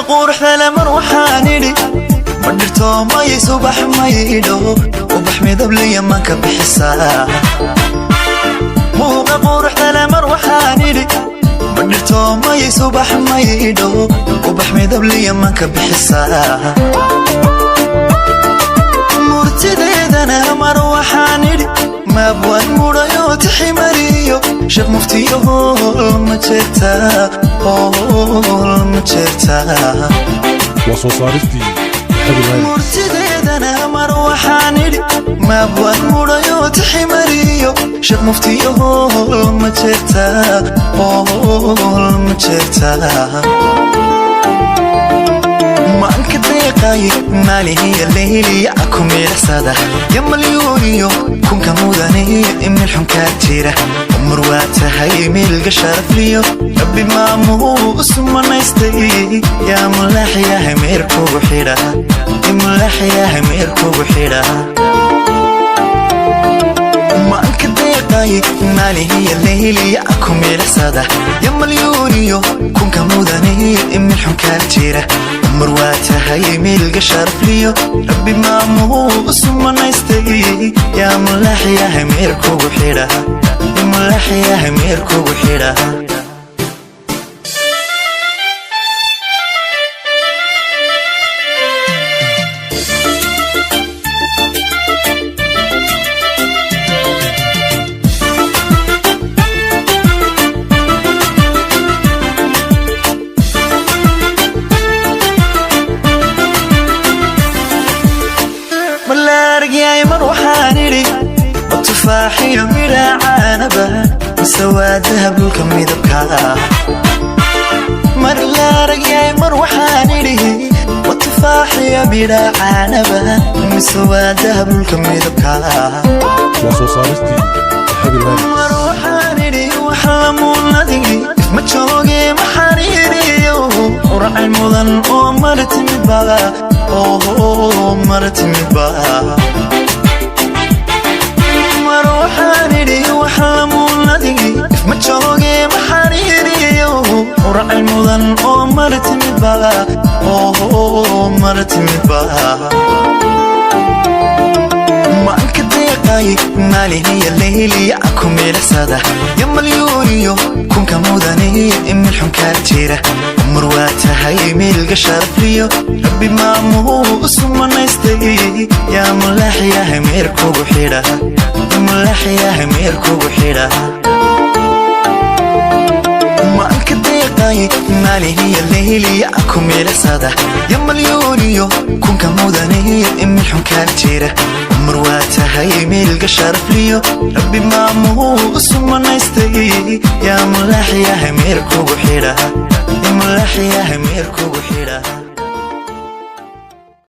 Quruxda lamar waxaan idhi, ma dhirto mayay subax maydho, ubax midabliya manka bixisaa. Muuqa quruxda lamar waxaan idhi, ma dhirto mayay subax maydho, ubax midabliya manka bixisaa. Murtideedana mar waxaan idhi, maabwaan mudhayo tiximariyo sheekh muftiyo hool ma jeertaa, hool ma jeertaa. Waa soo saaristii Dahabi Lyrics. Murtideedana mar waxaan idhi, maabwaan mudhayo tiximariyo sheekh muftiyo hool ma jeertaa, hool ma jeertaa. Maanka deeqay maalihiya leyliya ku miicsada ya malyuuniyo kunka mudane imil xunkaa jira. Umar waa tahay miilga sharafliyo, Rabbi maamuu sumanaystay. Yaa mulaaxyahay meer kugu xidha, mulaaxyahay meer kugu xidha. Maanka deeqay maalihiya leyliya ku miicsada ya malyuuniyo kunka mudane imil xunkaa jira. Umar waa tahay miilga sharafliyo, Rabbi maamuu sumanaystay. Yaa mulaaxyahay meer kugu xidha, mulaaxyahay meer kugu xidha. Malaargyay mar waxaan idhi, ma tufaaxiyo midha caanaba, mise waa dahab dhulka midabka? Mar laaragyay mar waxaan idhi, ma tufaaxiyo midha caanaba, mise waa dahab dhulka midabka? Waa soo saaristii Dahabi Lyrics. Mar waxaan idhi, wax lamuunadigi ma jooge, ma xariiriyo uracay mudan oo mar timidba, oo mar timidba. Mar waxaan idhi, wax lamuunadigi ma jooge, ma xariiriyo uracay mudan oo mar timidba, oo mar timidba. Maanka deeqay maalihiya leyliya ku miicsada ya malyuuniyo kunka mudane imil xunkaa jira. Umar waa tahay miilga sharafliyo, Rabbi maamuu sumanaystay. Yaa mulaaxyahay meer kugu xidha, mulaaxyahay meer kugu xidha. Maanka deeqay maalihiya leyliya ku miicsada ya malyuuniyo kunka mudane imil xunkaa jira. Umar waa tahay miilga sharafliyo, Rabbi maamuu sumanaystay. Yaa mulaaxyahay meer kugu xidha, mulaaxyahay meer kugu xidha.